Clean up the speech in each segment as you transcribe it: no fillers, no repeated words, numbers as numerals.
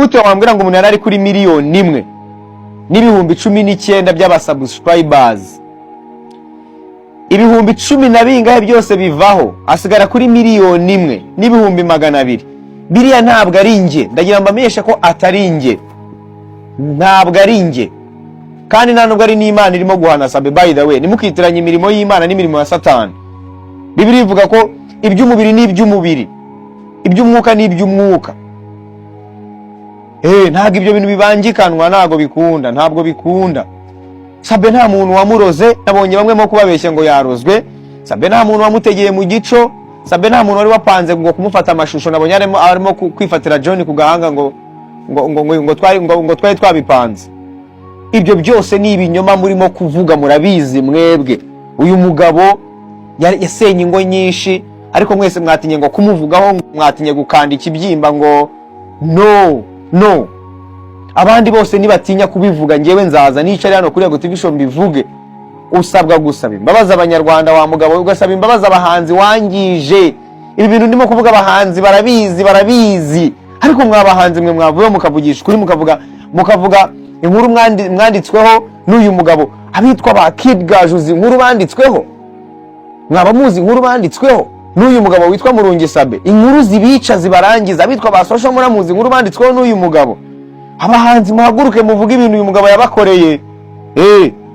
Gute wambwira ngo umuntu yari ari kuri 1,019,000 by'abasubscribers, ibihumbi cumi na bingahe byose bivaho, asigara kuri 1,200,000? Biriya ntabwo ari njye. Ndagira ngo mbamenyeshe ko atari njye, ntabwo ari njye, kandi nta nubwo ari n'Imana irimo guhana Sabe. By the way, ntimukitiranye imirimo y'Imana n'imirimo ya Satani. Bibiliya ivuga ko iby'umubiri ni iby'umubiri, iby'umwuka ni iby'umwuka. Ntabwo ibyo bintu bibangikanwa, ntabwo bikunda, ntabwo bikunda. Sabe nta muntu wamuroze. Nabonye bamwe mo kubabeshya ngo yarozwe. Sabe nta muntu wamutegeye mu gico. Sabe nta muntu wari wapanze ngo kumufata amashusho. Nabonye arimo kwifatira John ku gahanga ngo twari twabipanze. Ibyo byose ni ibinyoma murimo kuvuga, murabizi mwebwe. Uyu mugabo yasenye ingo nyinshi, ariko mwese mwatinye ngo kumuvugaho, mwatinye gukanda ikibyimba ngo no no. Abandi bose nibatinya kubivuga, ngewe nzaza nicare hano kuri Yago TV Show mbivuge. Usabwa gusaba imbabazi Abanyarwanda, wa mugabo, ugasaba imbabazi abahanzi wangije. Ibi bintu ndimo kuvuga abahanzi barabizi, barabizi. Ariko mwa bahanzi mwe mwavuye mukavugisha ukuri, mukavuga inkuru mwanditsweho n'uyu mugabo. Abitwa ba Kid Gaju, uzi inkuru banditsweho? Mwaba muzi inkuru banditsweho n'uyu mugabo witwa Murungi Sabe? Inkuru zibica, zibarangiza. Abitwa ba Social muramuzi inkuru banditsweho n'uyu mugabo? Abahanzi muhaguruke muvuge ibintu uyu mugabo yabakoreye,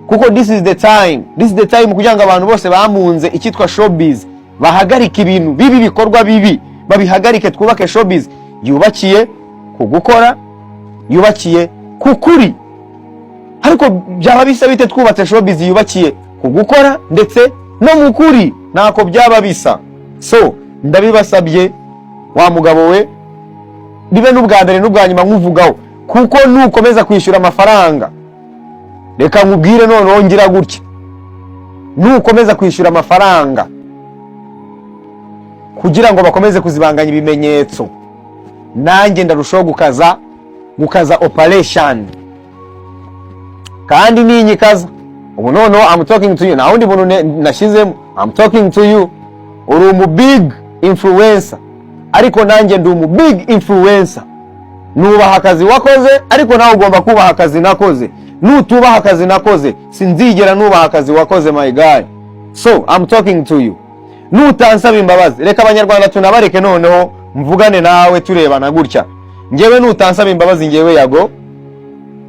kuko this is the time, this is the time kugira ngo abantu bose bamunze icyitwa showbiz bahagarike ibintu bibi, bikorwa bibi babihagarike, twubake showbiz yubakiye ku gukora, yubakiye ku kuri. Ariko byaba bisa bite twubatse showbiz yubakiye ku gukora ndetse no mu kuri? Ntako byaba bisa. So ndabibasabye, wa mugabo we, bibe n'ubwa mbere n'ubwa nyuma nkuvugaho, kuko nukomeza kwishyura amafaranga, reka nkubwire noneho ngira gutya, nukomeza kwishyura amafaranga kugira ngo bakomeze kuzibanganya ibimenyetso, nanjye ndarushaho gukaza operation. Kandi ninyikaza ubu noneho, I'm talking to you, nta wundi muntu nashyizemo. I'm talking to you. Uri umu big influencer, ariko nanjye ndi umu big influencer. Nubaha akazi wakoze, ariko nawe ugomba kubaha akazi nakoze. Nutubaha akazi nakoze, sinzigera nubaha akazi wakoze, my guy. So I'm talking to you. Nutansaba imbabazi, reka Abanyarwanda tunabareke, noneho mvugane nawe turebana gutya. Njyewe nutansaba imbabazi, njyewe Yago,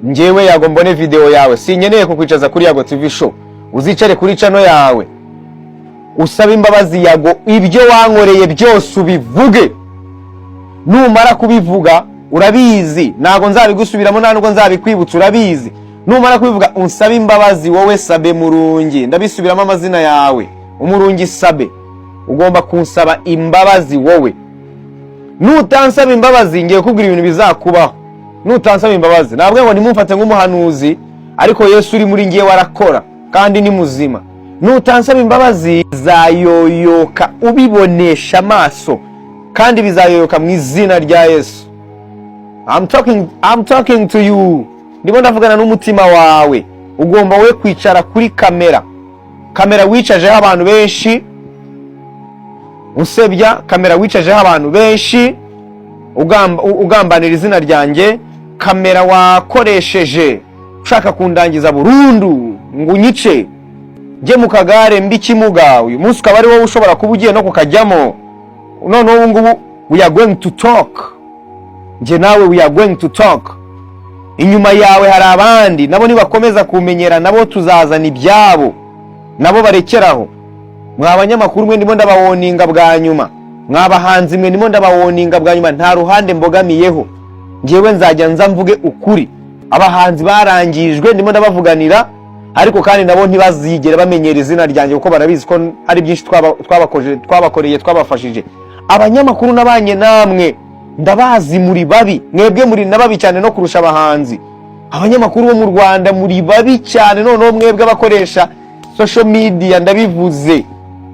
njyewe Yago, mbone video yawe, sinkeneye kukwicaza kuri Yago TV Show, uzicare kuri channel yawe usabe imbabazi Yago, ibyo wankoreye byose ubivuge. Numara kubivuga, urabizi ntabwo nzabigusubiramo, nta nubwo nzabikwibutsa, urabizi. Numara kubivuga unsabe imbabazi, wowe Sabe Murungi, ndabisubiramo amazina yawe, Umurungi Sabe, ugomba kunsaba imbabazi wowe. Nutansaba imbabazi, ngiye kukubwira ibintu bizakubaho nutansaba imbabazi. Ntabwo ngo nimumfate nk'umuhanuzi, ariko Yesu uri muri ngiye warakora kandi ni muzima. Nutansaba imbabazi, bizayoyoka ubibonesha amaso, kandi bizayoyoka mu izina rya Yesu. I'm talking to you. Ndimo ndavugana n'umutima wawe. Ugomba we kwicara kuri kamera, kamera wicajeho abantu benshi usebya, kamera wicajeho abantu benshi ugambanira izina ryanjye, kamera wakoresheje ushaka kundangiza burundu ngo unyice, njye mu kagare mbi kimuga. Uyu munsi ukaba ari wowe ushobora kuba ugiye no kukajyamo. Noneho ubu ngubu we are going to talk, njye nawe we are going to talk. Inyuma yawe hari abandi nabo nibakomeza kumenyera, nabo tuzazana ibyabo, nabo barekeraho. Mwa banyamakuru mwe, ndimo ndabawarninga bwa nyuma. Mwa bahanzi mwe, ndimo ndabawarninga bwa nyuma. Nta ruhande mbogamiyeho, njyewe nzajya nza mvuge ukuri. Abahanzi barangijwe, ndimo ndabavuganira, ariko kandi nabo ntibazigere bamenyera izina ryanjye, kuko barabizi ko hari byinshi twabakoreye, twabafashije. Abanyamakuru nabanye namwe, ndabazi, muri babi. Mwebwe muri na babi cyane no kurusha abahanzi. Abanyamakuru bo mu Rwanda muri babi cyane. Noneho mwebwe abakoresha social media, ndabivuze,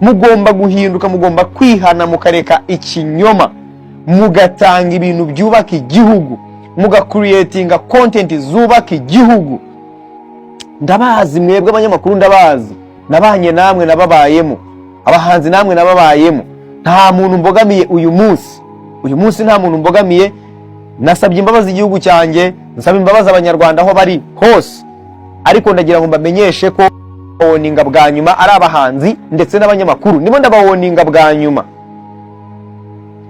mugomba guhinduka, mugomba kwihana, mukareka ikinyoma, mugatanga ibintu byubaka igihugu, mugacreatinga content zubaka igihugu. Ndabazi mwebwe abanyamakuru, ndabazi, nabanye namwe, nababayemo. Abahanzi namwe nababayemo. Nta muntu mbogamiye uyu munsi, uyu munsi nta muntu mbogamiye. Nasabye imbabazi igihugu cyanjye, nsaba imbabazi Abanyarwanda aho bari hose, ariko ndagira ngo mbamenyeshe ko warninga bwa nyuma ari abahanzi ndetse n'abanyamakuru. Ndimo ndabawarninga bwa nyuma,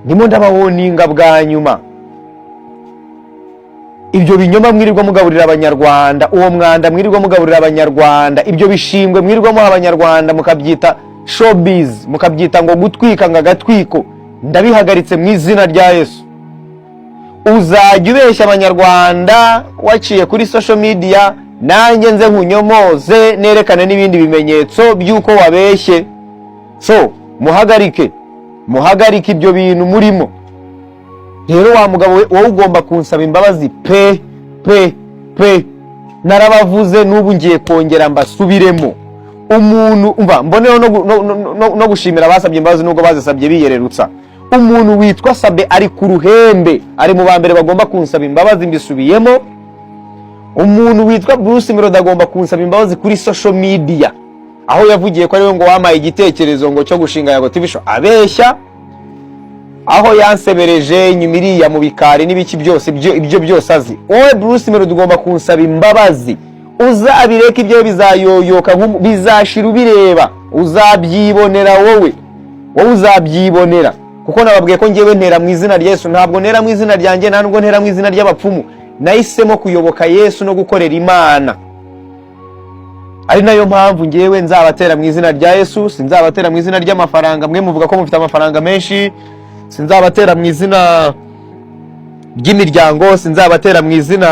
ndimo ndabawarninga bwa nyuma. Ibyo binyoma mwirirwa mugaburira Abanyarwanda, uwo mwanda mwirirwa mugaburira Abanyarwanda, ibyo bishingwe mwirirwa muha Abanyarwanda, mukabyita showbiz, mukabyita ngo gutwika, ngo agatwiko, ndabihagaritse mu izina rya Yesu. Uzajya ubeshya Abanyarwanda waciye kuri social media, nanjye nze nkunyomoze, nerekane n'ibindi bimenyetso by'uko wabeshye. So muhagarike, muhagarike ibyo bintu murimo. Rero wa mugabo we, wowe ugomba kunsaba imbabazi pe pe pe. Narabavuze, n'ubu ngiye kongera mbasubiremo. Umuntu umva, mboneyeho no gushimira abasabye imbabazi nubwo bazisabye biyererutsa. Umuntu witwa Sabe ari ku ruhembe, ari mu ba mbere bagomba kunsaba imbabazi, mbisubiyemo. Umuntu witwa Bruce Melody agomba kunsaba imbabazi kuri social media, aho yavugiye ko ariwe ngo wampaye igitekerezo ngo cyo gushinga Yago TV Show, abeshya, aho yansebereje inyuma iriya mu bikari n'ibiki byose, ibyo byose azi. Wowe Bruce Melody ugomba kunsaba imbabazi. Uzabireka, ibyo bizayoyoka, bizashira ubireba, uzabyibonera wowe, wowe uzabyibonera, kuko nababwiye ko ngewe ntera mu izina rya Yesu. Ntabwo ntera mu izina ryanjye, nta nubwo ntera mu izina ry'abapfumu. Nahisemo kuyoboka Yesu no gukorera Imana, ari nayo mpamvu ngewe nzabatera mu izina rya Yesu. Sinzabatera mu izina ry'amafaranga, mwe muvuga ko mufite amafaranga menshi. Sinzabatera mu izina ry'imiryango, sinzabatera mu izina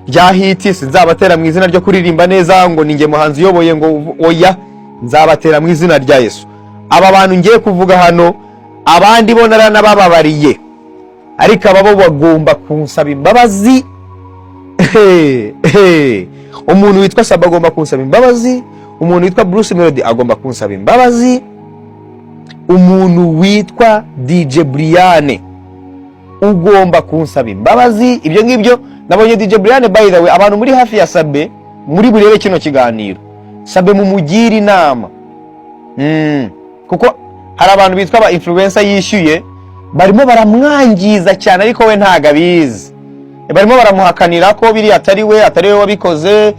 rya hit, sinzabatera mu izina ryo kuririmba neza ngo ni njye muhanzi uyoboye ngo oya. Nzabatera mu izina rya Yesu. Aba bantu ngiye kuvuga hano, abandi bo naranabababariye, ariko aba bo bagomba kunsaba imbabazi. Umuntu witwa Saba agomba kunsaba imbabazi, umuntu witwa Bruce Melody agomba kunsaba imbabazi, umuntu witwa DJ Brian ugomba kunsaba imbabazi. Ibyo ngibyo nabonye DJ Brian, by the way, abantu muri hafi ya Sabe muri burebe kino kiganiro, Sabe mumugire inama, kuko hari abantu bitwa aba influencer yishyuye barimo baramwangiza cyane, ariko we ntago abizi. Barimo baramuhakanira ko biriya atari we wabikoze,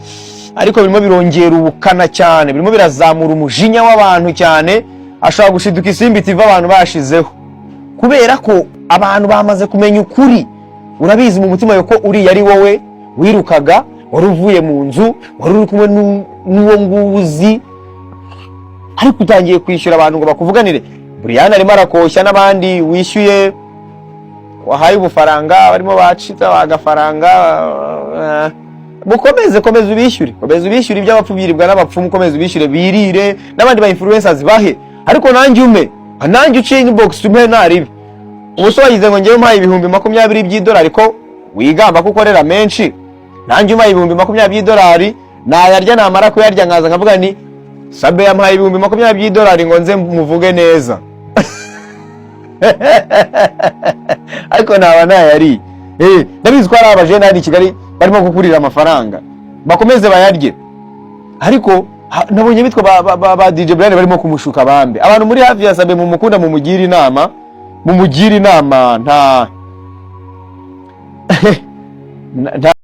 ariko birimo birongera ubukana cyane, birimo birazamura umujinya w'abantu cyane. Ashobora gushiduka Isimbi TV abantu bashizeho, kubera ko abantu bamaze kumenya ukuri. Urabizi mu mutima ko uriya ari wowe wirukaga, wari uvuye mu nzu, wari uri kumwe n'uwo nguwo uzi, ariko utangiye kwishyura abantu ngo bakuvuganire. Brian arimo arakoshya n'abandi wishyuye, wahaye ubufaranga, barimo bacitse bagafaranga. Mukomeze, komeza ubishyure, komeza ubishyure. Iby'abapfu biribwa n'abapfumu. Komeza ubishyure birire, n'abandi ba influencers bahe, ariko nanjye ume, nanjye uciye inbox umpe naribi. Ubu se wagize ngo ngewe umpaye 20,000 by'idolari, ko wigamba ko ukorera menshi, nanjye umpaye 20,000 by'idolari nayarya, namara kuyarya nkaza nkavuga ni Sabe yampaye 20,000 by'idolari ngo nze muvuge neza, ariko naba nayariye? Ndabizi ko hari abajene hano i Kigali barimo kukurira amafaranga, bakomeze bayarye. Ariko nabonye bitwa ba DJ Brian barimo kumushuka bambe. Abantu muri hafi ya Sabe mumukunda, mumugire inama, mumugire inama. Nta